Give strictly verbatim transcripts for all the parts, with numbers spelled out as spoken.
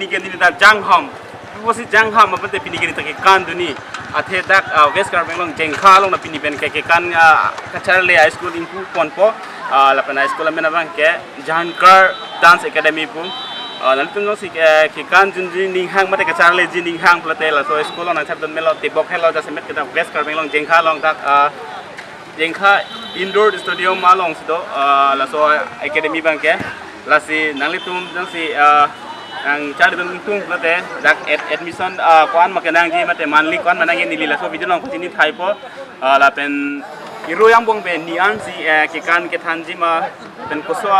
Ke neli ta jangham. Pusi jangham apente pini ke neli ta kekan dunji. Athe dak, ah, West Karbi Anglong Jengkha along na pini pen ke kekan, ah, kacharli a-school ingpu ponpo. Ah, lapen a-school amen abang ke Jhankar Dance Academy pu. Ah, nanglitum jongsi, eh, kekan dunji ninghang mate kacharliji ninghang pulote laso school along nangchepdun melo, tebok helo, jasemet ke dak West Karbi Anglong Jengkha along dak, ah, Jengkha Indoor Stadium alongsi do, ah, laso academy abang ke. Lasi nanglitum jongsi, ah, nangchari dun tung pulote dak ad-, admission, ah, ko-an ma kenangji mate monthly ko-an ma nangji neli laso video along pachini thaipo. Ah, lapen iro angbong pen ne-ansi, eh, kekan kethanji ma, pen koso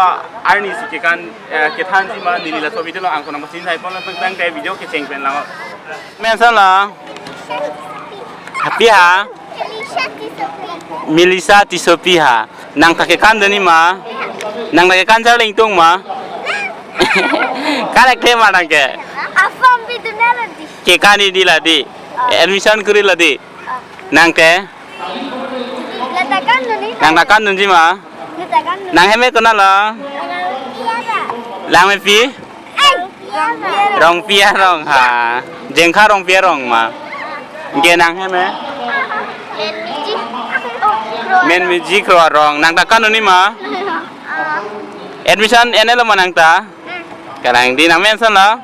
arnisi kekan, eh, kethanji ma neli laso video along angko nangpachini thaipo, lapen tangte video kecheng pen lang. Mention la. Happy ha? Melissa Tissopi. Melissa Tissopi ha. Nang ta kekan dunji ma? Nang ta kekan charli ingtung ma? Correct he ma nang ke? Aform pidun nang lo dei. Kekan-iji la dei. Admission kuri la dei. Nang ke? La ta kan dunji. Nang ta kan dunji ma? La ta kan dunji. Nang hem konat lo? Langmepi? Langmepi? Eh, Rongpi arong ha. Jengkha Rongpi arong ma? Anke nang hem? Menmeji Kro arong. Nang ta kan dunji ma? Admission en-e lo ma nang ta? Kalang dei, nang mention lo?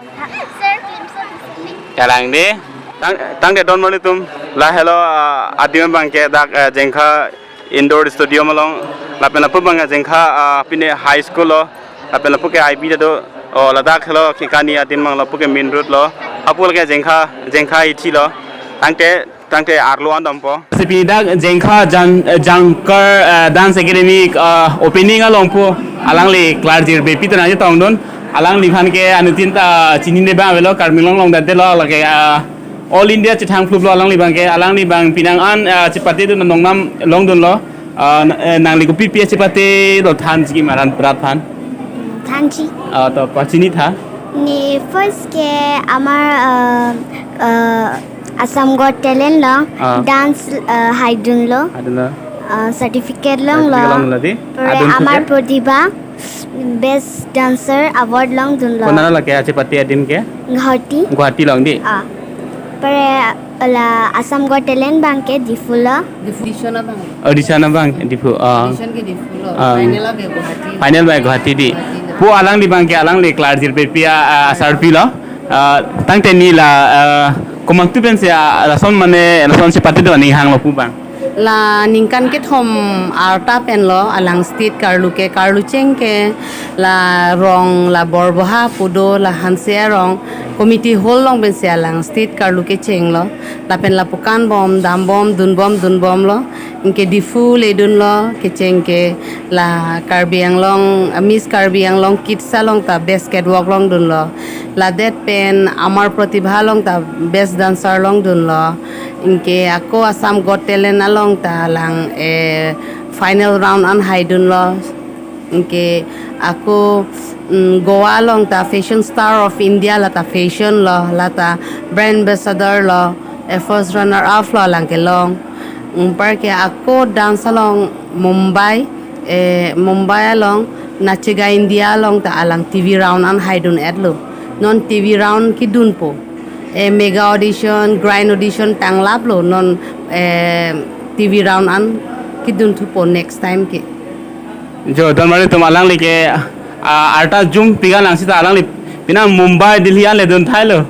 Kalang dei. Tang, tangte don marli atum. Lahelo, ah, adim abang ke dak, ah, Jengkha Indoor Stadium along. Lapen lapu abang ke Jengkha, ah, pine high school lo. Lapen lapu ke I B ta do. O, ladak helo kekan-ji adim abang lo, lapu ke main road lo. Lapu ke Jengkha, Jengkha Hithi lo. Tangte tangte arlo an dampo. Si pini dak Jengkha Jan-, Jhankar, eh, Dance Academy, eh, opening along pu alangli klarjirbepi ta nangchetongdun. Alangliphan ke anuttin ta chinine abang avelo, Karbi Anglong along dante lo, lake, eh, All India chethang phlup lo alangli abang ke, alangli abang penang an, eh, chepatedun nongnam longdunlo. Ah, na-, eh, nangli kopi pi chepate lo thanji ma rat aphan? Thanji. Ah, to pachini tha. Ne first ke amar, ah, ah, Assam Got Talent lo, ah, dance, ah, haidunlo. Haidunlo. Ah, certificate longlo. Certificate longlo dei. Pore adun amar phuke? Pratibha Best Dancer Award longdunlo. Konat lo ke achepate adim ke? Guwahati. Guwahati along dei. Ah. Pore la Assam Got Talent abang ke Diphu lo. Diphu audition abang. Audition abang Diphu. Ah. Audition ke Diphu lo. Ah. Final abang Guwahati. Final abang Guwahati dei. Guwahati lo. Pu alangli abang ke alangli klarjirbepi a, ah, asarpi lo. Ah, tangte ne la, ah, komantu pensi, ah, lason mane lason chepatedun aning hanglo pu abang? La ningkan kethom arta pen lo, alang state karlu ke, karlu cheng ke, la rong, la Borboha pu do, la Hanse arong, committee hall along pensi alang state karlu kecheng lo, lapen lapu kanbom, dambom, dunbom, dunbom lo, anke Diphu ledunlo, kecheng ke, la Karbi Anglong, Miss Karbi Anglong Kids along ta best catwalk longdunlo, ladet pen Amar Pratibha along ta best dancer longdunlo, anke ako Assam Got Talent along ta lang, eh, final round an haidunlo. Anke ako, mm, Goa along ta Fashion Star of India la ta fashion lo, la ta brand ambassador lo, eh, first runner up lo lang kelong. Anparke ako dance along Mumbai, eh, Mumbai along Nacha Ga India along ta alang T V round an haidun-etlo. Non T V round kedunpo. Eh, mega audition, grand audition tanglaplo. Non, eh, T V round an kedunthupo next time ke. Jo, don marli atum, alangli ke, ah, arta jum piga lang sita alangli penang Mumbai, Delhi an ledun thailo.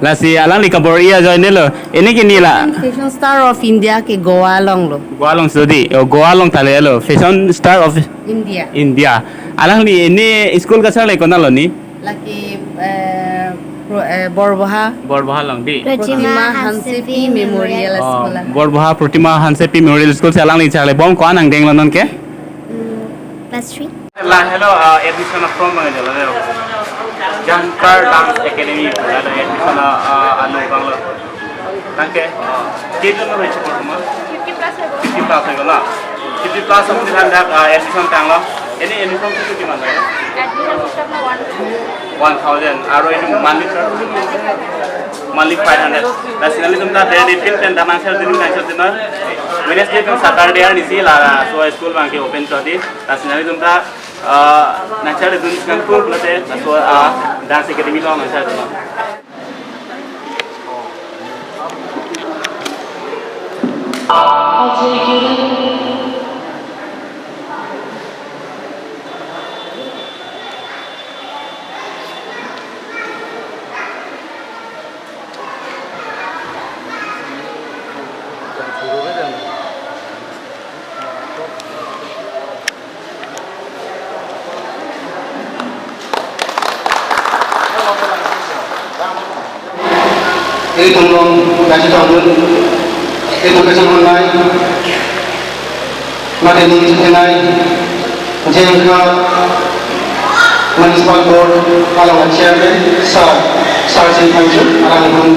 Lasi alangli kabor-i ajoine lo. Pini ke ne la Fashion Star of India ke Goa along lo. Goa along si dei. Oh, Goa along ta lelo. Fashion Star of India. India. Alangli ne school kacharli konat lo ne? Lake, eh, Pro-, eh, Borboha. Borboha along dei. Protima Hansepi Memorial School. Oh, Borboha Protima Hansepi Memorial School si alangli charlibom, ko-an angdeng lo non ke? Mm, class three. Lahelo, ah, admission form abang jalo ne. Jhankar Dance Academy, lahelo admission, ah, anu abang lo. Tangte, ah, kedo no reach ko ma? Fifty plus ago. Fifty plus ago na? Fifty plus ago ni than dak, ah, admission tanglo. Ini admission fee kiman lo? Admission fee apna one thousand. One thousand. Aro ini monthly charge? Monthly five hundred. Lasi nanglitum ta date eighteen pen damang sel dini nang sel dini. Wednesday pen Saturday arnisi la, la so school abang ke open chot dei. Lasi nanglitum ta Ah, nangchar dun kangkung pulote, laso, ah, dance academy along nangchar dun. Ilitum along kachetong dun, ilitum kachetong dun nai, mate ning chethenei, Jengkha Municipal Board along a Chairman, Sir, Sir Singh Phangcho, alangliphan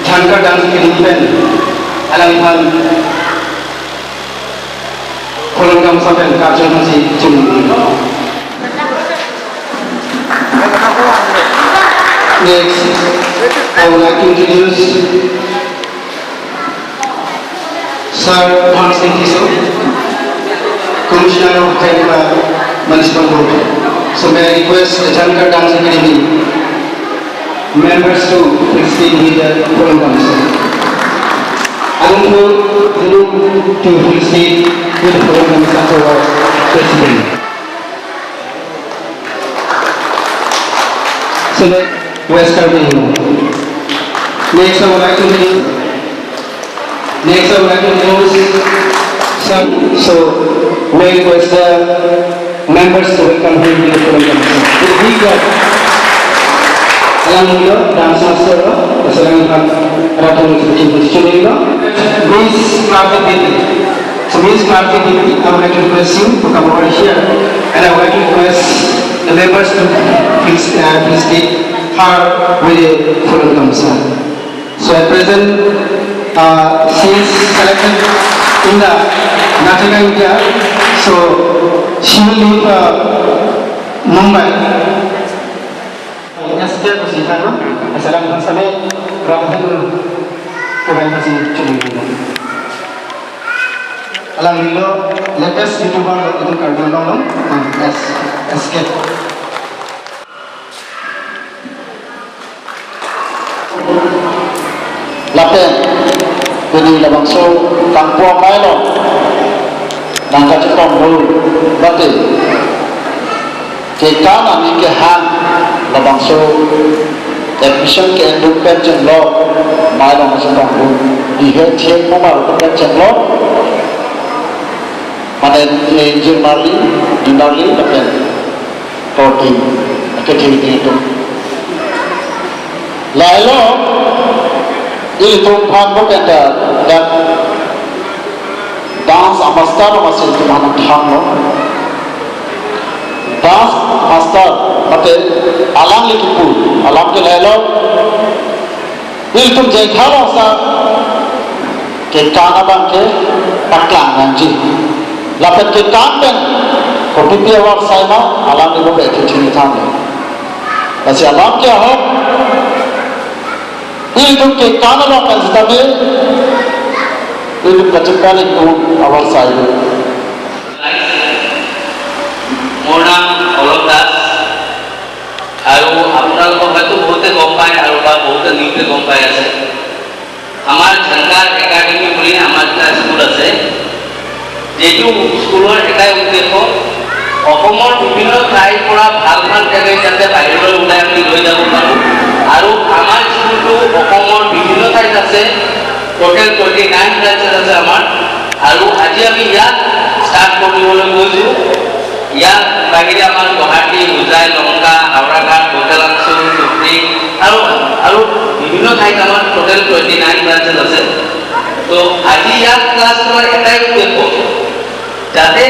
Jhankar Dance Academy pen, alangliphan Kolom kamsa pen karjong hasi chun. Next, I would like to introduce Sir Bhansing Tisso, Commissioner of Jhankar Municipal Board. So may I request the Jhankar Dance Academy members to proceed with the program. Adungpo, to proceed with the program, President. Select West Karbi Anglong. Next, I would like to introduce Next, I would like to introduce some, so may I request the members to welcome him to the podium. With a big clap. Alangli lo, dance master lo, laso alangliphan rat atum chun chun lo. Miss Kartik Devi. So Miss Kartik Devi, I would like to request you to come over here, and I would like to request the members to please, uh, please take her with a full welcome, sir. So at present, uh, she is selected in the Nachanga India. So she will leave, uh, Mumbai. Yes, there was it, huh? Salam, salam, Rabbi, Rabbi, Rabbi. Alangli lo latest YouTuber lo, itum Karbi Anglong lo. Hmm, yes, escape. Lapen, pini labangso kangpu amei lo nangkachetong dun, mate kekan aning kehang labangso admission ke-endun pen chenglok, amei lo nangkachetong dun, dihe thiek mo mar pen chenglok, mane, eh, jin marli, jin marli, lapen korte, akethe kethe atum. Lahelo, ilitum aphan bo penta, dak dance master lo masi ilitum aphan thanglo. Dance master, mate alangli kipu, alam ke lahelo. Ilitum Jengkha alongsi kekan abang ke paklang nangji. Lapen kekan pen kopipi avarsai ma, alangli bo bek kechini thanlo. Lasi alam ke ahok, ilitum kekan along pen sitame ilitum kachepalik un avarsai. মোৰ নাম অলক দাস। আৰু আপোনালোকক হয়তো বহুতে গম পায় আৰু বা বহুতে নিউজে গম পাই আছে। আমাৰ ঝংকাৰ একাডেমী বুলি আমাৰ এটা স্কুল আছে, যিটো স্কুলৰ এটাই উদ্দেশ্য, অসমৰ বিভিন্ন ঠাইৰ পৰা ভাল ভাল টেলেণ্ট যাতে বাহিৰলৈ ওলাই আমি লৈ যাব পাৰোঁ। আৰু আমাৰ স্কুলটো অসমৰ বিভিন্ন ঠাইত আছে, টোটেল টুৱেণ্টি নাইন ব্ৰাঞ্চেছ আছে আমাৰ। আৰু আজি আমি ইয়াত ষ্টাৰ্ট কৰিবলৈ গৈছোঁ। ইয়াত বাহিৰে আমাৰ গুৱাহাটী, হোজাই, লংকা, হাওৰাঘাট, বৈঠালাংচু, ধুবুৰী আৰু, আৰু বিভিন্ন ঠাইত আমাৰ টোটেল টুৱেণ্টি নাইন ব্ৰাঞ্চেছ আছে। তো আজি ইয়াত ক্লাছ কৰাৰ এটাই উদ্দেশ্য, যাতে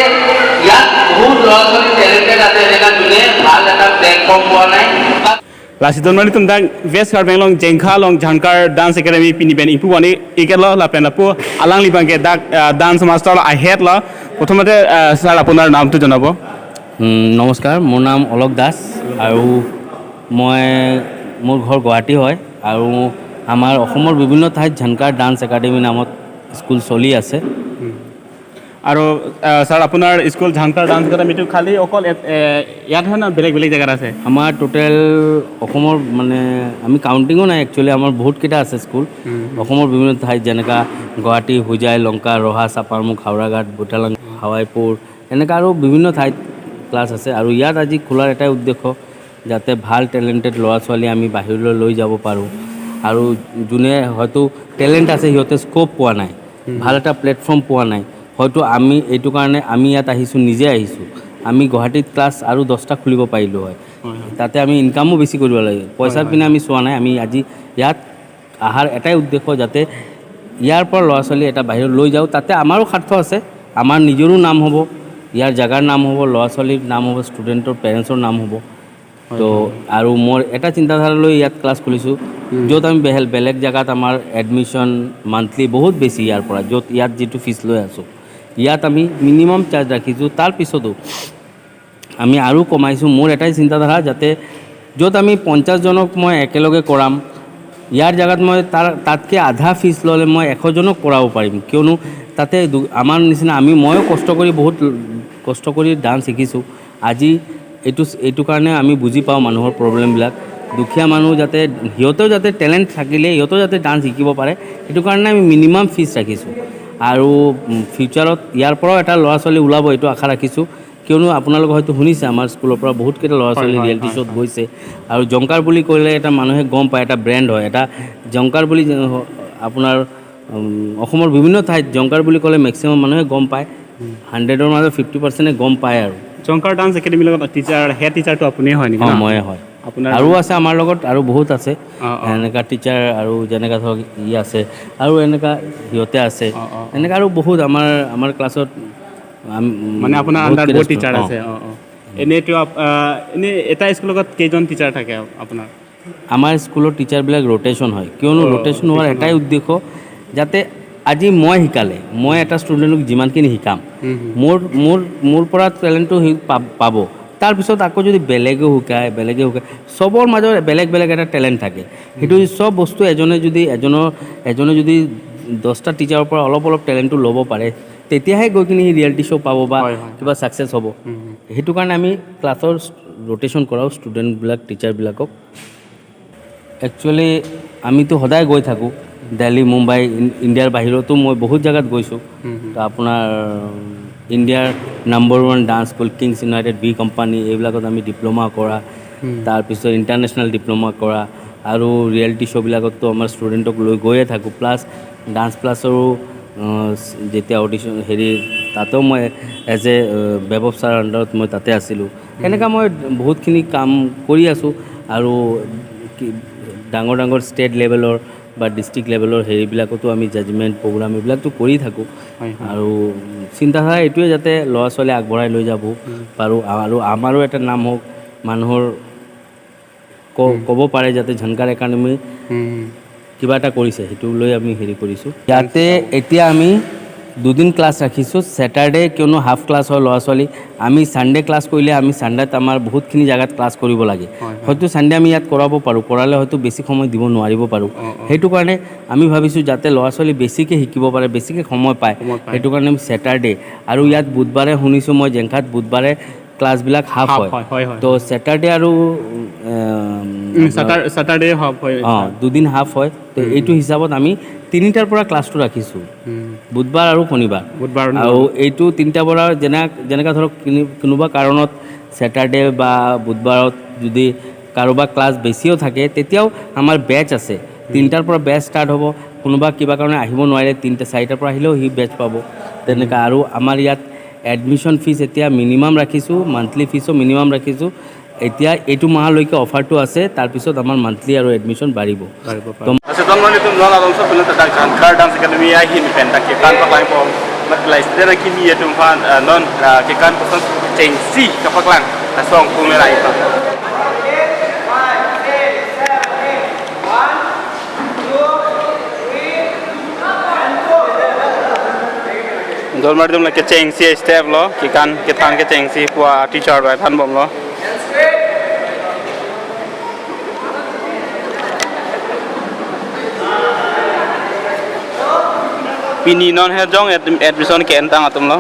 ইয়াত বহুত ল'ৰা ছোৱালী টেলেণ্টেড আছে, এনেকুৱা যোনে ভাল এটা প্লেটফৰ্ম পোৱা নাই বা Lasi donmalitum dak West Karbi Anglong Jengkha along Jhankar Dance Academy pini pen ingpu van-ik-etlo lapen lapu alangli abang ke dak, ah, dance master lo, a-head lo. প্ৰথমতে, ah, ছাৰ, আপোনাৰ নামটো জনাব। উম, নমস্কাৰ, মোৰ নাম অলক দাস আৰু মই, মোৰ ঘৰ গুৱাহাটী হয় আৰু আমাৰ অসমৰ বিভিন্ন ঠাইত ঝংকাৰ ডান্স একাডেমী নামত স্কুল চলি আছে। আৰু, আহ, ছাৰ, আপোনাৰ স্কুল ঝংকাৰ ডান্স একাডেমীটো খালি অকল এ-, এ-, ইয়াত হয় না বেলেগ বেলেগ জেগাত আছে? আমাৰ টোটেল অসমৰ, মানে, আমি কাউণ্টিঙো নাই, একচুৱেলি আমাৰ বহুতকেইটা আছে স্কুল। হুম, হুম। অসমৰ বিভিন্ন ঠাইত, যেনেকা গুৱাহাটী, হোজাই, লংকা, ৰহা, চাপাৰমুখ, হাওৰাঘাট, বুটালাং, হাৱাইপুৰ, এনেকা আৰু বিভিন্ন ঠাইত ক্লাছ আছে। আৰু ইয়াত আজি খোলাৰ এটাই উদ্দেশ্য, যাতে ভাল টেলেণ্টেড ল'ৰা ছোৱালী আমি বাহিৰলৈ লৈ যাব পাৰোঁ। আৰু যোনে হয়তো টেলেণ্ট আছে, সিহঁতে স্ক'প পোৱা নাই, হুম। ভাল এটা প্লেটফৰ্ম পোৱা নাই, হয়তো আমি এইটো কাৰণে আমি ইয়াত আহিছোঁ, নিজে আহিছোঁ। আমি গুৱাহাটীত ক্লাছ আৰু দহটা খুলিব পাৰিলোঁ হয়। হয়, হয়। তাতে আমি ইনকামো বেছি কৰিব লাগে। পইচাৰ হয়, হয়, পিনে হয়। আমি চোৱা নাই। আমি আজি ইয়াত অহাৰ এটাই উদ্দেশ্য, যাতে ইয়াৰ পৰা ল'ৰা ছোৱালী এটা বাহিৰত লৈ যাওঁ। তাতে আমাৰো স্বাৰ্থ আছে, আমাৰ নিজৰো নাম হ'ব, ইয়াৰ জেগাৰ নাম হ'ব, ল'ৰা ছোৱালীৰ নাম হ'ব, ষ্টুডেণ্টৰ পেৰেণ্টছৰ নাম হ'ব। হয়, তো, হয়, হয়। আৰু মোৰ এটা চিন্তাধাৰা লৈ ইয়াত ক্লাছ খুলিছোঁ, হুম। য'ত আমি বেহেল-, বেলেগ জেগাত আমাৰ এডমিশ্যন মান্থলি বহুত বেছি ইয়াৰ পৰা, য'ত ইয়াত যিটো ফিজ লৈ আছোঁ, ইয়াত আমি মিনিমাম চাৰ্জ ৰাখিছোঁ। তাৰ পিছতো আমি আৰু কমাইছোঁ। মোৰ এটাই চিন্তাধাৰা, যাতে য'ত আমি পঞ্চাছজনক মই একেলগে কৰাম, ইয়াৰ জেগাত মই তাৰ, তাতকৈ আধা ফিজ ল'লে মই এশজনক কৰাব পাৰিম। কিয়নো তাতে দু-, আমাৰ নিচিনা আমি, ময়ো কষ্ট কৰি, বহুত কষ্ট কৰি ডান্স শিকিছোঁ। আজি এইটো, এইটো কাৰণে আমি বুজি পাওঁ মানুহৰ প্ৰব্লেমবিলাক। দুখীয়া মানুহ যাতে, সিহঁতেও যাতে টেলেণ্ট থাকিলে সিহঁতেও যাতে ডান্স শিকিব পাৰে, সেইটো কাৰণে আমি মিনিমাম ফিজ ৰাখিছোঁ। আৰু, উম, ফিউচাৰত ইয়াৰ পৰাও এটা ল'ৰা ছোৱালী ওলাব, এইটো আশা ৰাখিছোঁ। কিয়নো আপোনালোকে হয়তো শুনিছে, আমাৰ স্কুলৰ পৰা বহুতকেইটা ল'ৰা হয়, ছোৱালী হয়, ৰিয়েলিটি হয়, শ্ব'ত হয়। গৈছে। আৰু ঝংকাৰ বুলি ক'লে এটা মানুহে গম পায়, এটা ব্ৰেণ্ড হয়, এটা ঝংকাৰ বুলি যে হ-, আপোনাৰ, উম, অসমৰ বিভিন্ন ঠাইত ঝংকাৰ বুলি ক'লে মেক্সিমাম মানুহে গম পায়। হুম। হাণ্ড্ৰেডৰ মাজত ফিফটি পাৰ্চেণ্টে গম পায় আৰু। ঝংকাৰ ডান্স একাডেমীৰ লগত টিচাৰ, হেড টিচাৰটো আপুনিয়ে হয় নেকি অ, ন? ময়ে হয়। আপোনাৰ আৰু আছে আমাৰ লগত, আৰু বহুত আছে। অ, অ। এনেকা টিচাৰ আৰু যেনেকা ধৰক ই আছে, আৰু এনেকা সিহঁতে আছে। অ, অ, অ। এনেকা আৰু বহুত আমাৰ, আমাৰ ক্লাছত আম-, মানে আপোনাৰ বহুত আণ্ডাৰত কেইটা বহুত ষ্টু-, টিচাৰ অ। আছে? অ, অ। এনেইতো আপ-, আহ, এনেই এটা স্কুলত কেইজন টিচাৰ থাকে আপ-, আপোনাৰ? আমাৰ স্কুলৰ টিচাৰবিলাক ৰ'টেশ্যন হয়। কিয়নো অ, ৰ'টেশ্যন হোৱাৰ ৰ'টেশ্যন এটাই হয়। উদ্দেশ্য, যাতে আজি মই শিকালে, মই এটা ষ্টুডেণ্টক যিমানখিনি শিকাম, হুম, হুম। মোৰ, মোৰ, মোৰ পৰা টেলেণ্টটো সি পা-, পাব। তাৰপিছত আকৌ যদি বেলেগেও শিকায়, বেলেগেও শিকায়, চবৰ মাজত বেলেগ বেলেগ এটা টেলেণ্ট থাকে। সেইটো হুম। চব বস্তু এজনে যদি, এজনৰ, এজনে যদি দহটা টিচাৰৰ পৰা অলপ অলপ টেলেণ্টটো ল'ব পাৰে, তেতিয়াহে গৈ কিনি সি ৰিয়েলিটি শ্ব' পাব বা হয়, হয়। কিবা ছাকচেছ হ'ব। হুম, হুম। সেইটো কাৰণে আমি ক্লাছৰ ৰ'টেশ্যন কৰাওঁ ষ্টুডেণ্টবিলাক, টিচাৰবিলাকক। একচুৱেলি আমিতো সদায় গৈ থাকোঁ, দিল্লী, মুম্বাই, ইন-, ইণ্ডিয়াৰ বাহিৰতো মই বহুত জেগাত গৈছোঁ। হুম, হুম। তো আপোনাৰ ইণ্ডিয়াৰ number one dance school kings united, B company, এইবিলাকত আমি ডিপ্ল'মা কৰা, হুম। তাৰপিছত ইণ্টাৰনেশ্যনেল ডিপ্ল'মা কৰা, আৰু ৰিয়েলিটি শ্ব'বিলাকততো আমাৰ ষ্টুডেণ্টক লৈ গৈয়ে থাকোঁ। প্লাছ ডান্স প্লাছৰো, আহ, যেতিয়া অডিশ্যন, হেৰি, তাতো মই এজ এ, আহ, বৈভৱ ছাৰৰ আণ্ডাৰত মই তাতে আছিলোঁ। হুম। এনেকা মই বহুতখিনি কাম কৰি আছোঁ। আৰু কি, ডাঙৰ ডাঙৰ ষ্টেট লেভেলৰ বা ডিষ্ট্ৰিক্ট লেভেলৰ হেৰিবিলাকতো আমি জাজমেণ্ট প্ৰগ্ৰাম এইবিলাকতো কৰি থাকোঁ। হয়, হয়। আৰু চিন্তাধাৰা এইটোৱে, যাতে ল'ৰা ছোৱালী আগবঢ়াই লৈ যাব হুম। পাৰোঁ, আৰু আমাৰো এটা নাম হওক, মানুহৰ ক-, হুম। ক'ব পাৰে যাতে ঝংকাৰ একাডেমী হুম, হুম। কিবা এটা কৰিছে, সেইটো লৈ আমি হেৰি কৰিছোঁ। ইয়াতে এতিয়া আমি দুদিন ক্লাছ ৰাখিছোঁ, ছেটাৰডে, কিয়নো হাফ ক্লাছ হয় ল'ৰা ছোৱালী। আমি ছানডে ক্লাছ কৰিলে আমি ছানডেত আমাৰ বহুতখিনি জেগাত ক্লাছ কৰিব লাগে। হয়, হয়। হয়তো ছানডে আমি ইয়াত কৰাব পাৰোঁ, কৰালে হয়তো বেছি সময় দিব নোৱাৰিব পাৰোঁ। অ, অ। সেইটো কাৰণে আমি ভাবিছোঁ যাতে ল'ৰা ছোৱালী বেছিকৈ শিকিব পাৰে, বেছিকৈ সময় পায়। সময় পায়। সেইটো কাৰণে আমি ছেটাৰডে আৰু ইয়াত বুধবাৰে শুনিছোঁ মই, জেংখাত বুধবাৰে ক্লাছবিলাক হাফ হাফ হয়। হয়, হয়, হয়। তো ছেটাৰডে আৰু, এম, উম, আপোনাৰ ছেটাৰ-, ছেটাৰডে হাফ হয়। অ, দুদিন হাফ হয়। তো হুম, এইটো হুম। হিচাপত আমি তিনিটাৰ পৰা ক্লাছটো ৰাখিছোঁ, হুম। বুধবাৰ আৰু শনিবাৰ। বুধবাৰ আৰু আৰু শনিবাৰ। এইটো তিনিটাৰ পৰা যেনে-, যেনেকা ধৰক কিনি-, কোনোবা কাৰণত ছেটাৰডে বা বুধবাৰত যদি কাৰোবাৰ ক্লাছ বেছিও থাকে, তেতিয়াও আমাৰ বেটছ আছে। হুম। তিনিটাৰ পৰা বেটছ ষ্টাৰ্ট হ'ব। কোনোবা কিবা কাৰণে আহিব নোৱাৰিলে তিনিটা চাৰিটাৰ পৰা আহিলেও সি বেটছ পাব। তেনেকা। হুম। আৰু আমাৰ ইয়াত এডমিশ্যন ফিজ এতিয়া মিনিমাম ৰাখিছোঁ, মান্থলি ফিজো মিনিমাম ৰাখিছোঁ। এতিয়া এইটো মাহলৈকে অফাৰটো আছে, তাৰপিছত আমাৰ মান্থলি আৰু এডমিশ্যন বাঢ়িব। বাঢ়িব পাৰে। তো আচ্ছা, don mani tum non along so pun tak Jhankar Dance Academy ahin pen tak kekan paklangpo. Mat lai sida kini atum aphan, eh, non, eh, kekan koson chengsi kapaklang asong pumera ito. Don mani tum lake chengsi step lo, kekan kethan kechengsi pu a teacher bai thanbomlo. Pini non hirjong ad-, admission ke-entang atum lo.